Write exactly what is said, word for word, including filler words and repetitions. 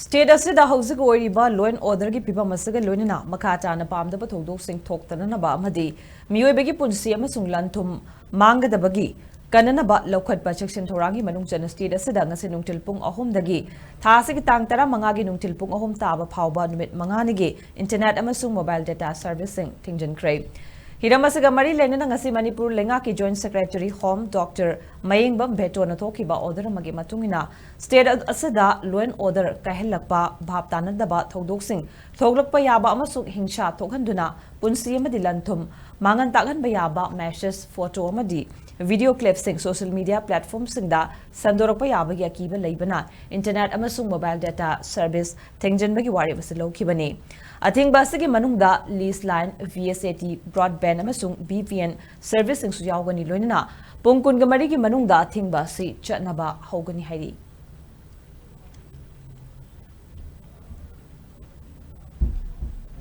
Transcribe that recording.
State ꯑꯁꯤꯗ ꯍꯧꯖꯤꯛ ꯑꯣꯏꯔꯤꯕ law and order ꯒꯤ ꯐꯤꯕꯝ ꯑꯁꯤꯒ ꯂꯣꯏꯅꯅ ꯃꯈꯥ ꯇꯥꯅ ꯄꯥꯝꯗꯕ ꯊꯧꯗꯣꯛꯁꯤꯡ ꯊꯣꯛꯇꯅꯅꯕ ꯑꯃꯗꯤ ꯃꯤꯑꯣꯏꯕꯒꯤ ꯄꯨꯟꯁꯤ ꯑꯃꯁꯨꯡ ꯂꯟ-ꯊꯨꯝ ꯃꯥꯡꯒꯗꯕꯒꯤ ꯀꯟꯅꯅꯕ ꯂꯧꯈꯠꯄ ꯆꯦꯛꯁꯤꯟ ꯊꯧꯔꯥꯡꯒꯤ ꯃꯅꯨꯡ ꯆꯟꯅ state ꯑꯁꯤꯗ ꯉꯁꯤ ꯅꯨꯡꯊꯤꯜ ꯄꯨꯡ ꯑꯍꯨꯝꯗꯒꯤ ꯊꯥ ꯑꯁꯤꯒꯤ ꯇꯥꯡ ꯇꯔꯥꯃꯉꯥꯒꯤ ꯅꯨꯡꯊꯤꯜ ꯄꯨꯡ ꯑꯍꯨꯝ ꯇꯥꯕ ꯐꯥꯎꯕ ꯅꯨꯃꯤꯠ ꯃꯉꯥꯅꯤꯒꯤ internet ꯑꯃꯁꯨꯡ mobile data service ꯁꯤꯡ ꯊꯤꯡꯖꯤꯟꯈ꯭ꯔꯦ꯫ ꯍꯤꯔꯝ ꯑꯁꯤꯒ ꯃꯔꯤ ꯂꯩꯅꯅ ꯉꯁꯤ ꯃꯅꯤꯄꯨꯔ ꯂꯩꯉꯥꯛꯀꯤ Joint Secretary Home Doctor ꯃꯌꯦꯡꯕꯝ ꯚꯦꯇꯣꯅ ꯊꯣꯛꯈꯤꯕ order ꯑꯃꯒꯤ ꯃꯇꯨꯡ ꯏꯟꯅ, state ꯑꯁꯤꯗ law and order ꯀꯥꯏꯍꯜꯂꯛꯄ, ꯚꯥꯞ ꯇꯥꯅꯗꯕ ꯊꯧꯗꯣꯛꯁꯤꯡ ꯊꯣꯛꯂꯛꯄ ꯌꯥꯕ ꯑꯃꯁꯨꯡ ꯍꯤꯡꯁꯥ ꯊꯣꯛꯍꯟꯗꯨꯅ ꯄꯨꯟꯁꯤ ꯑꯃꯗꯤ ꯂꯟ-ꯊꯨꯝ ꯃꯥꯡꯍꯟ ꯇꯥꯛꯍꯟꯕ ꯌꯥꯕ message, photo ꯑꯃꯗꯤ video clip ꯁꯤꯡ social media platform ꯁꯤꯡꯗ ꯁꯟꯗꯣꯔꯛꯄ ꯌꯥꯕꯒꯤ ꯑꯀꯤꯕ ꯂꯩꯕꯅ internet ꯑꯃꯁꯨꯡ mobile data service ꯊꯤꯡꯖꯤꯟꯕꯒꯤ ꯋꯥꯔꯦꯞ ꯑꯁꯤ ꯂꯧꯈꯤꯕꯅꯤ꯫ ꯑꯊꯤꯡꯕ ꯑꯁꯤꯒꯤ ꯃꯅꯨꯡꯗ lease line, V S A T, broadband ꯑꯃꯁꯨꯡ V P N service ꯁꯤꯡꯁꯨ ꯌꯥꯎꯒꯅꯤ, ꯂꯣꯏꯅꯅ ꯄꯨꯡ ꯀꯨꯟꯒ ꯃꯔꯤꯒꯤ ꯃꯅꯨꯡꯗ ꯑꯊꯤꯡꯕ ꯑꯁꯤ ꯆꯠꯅꯕ ꯍꯧꯒꯅꯤ ꯍꯥꯏꯔꯤ꯫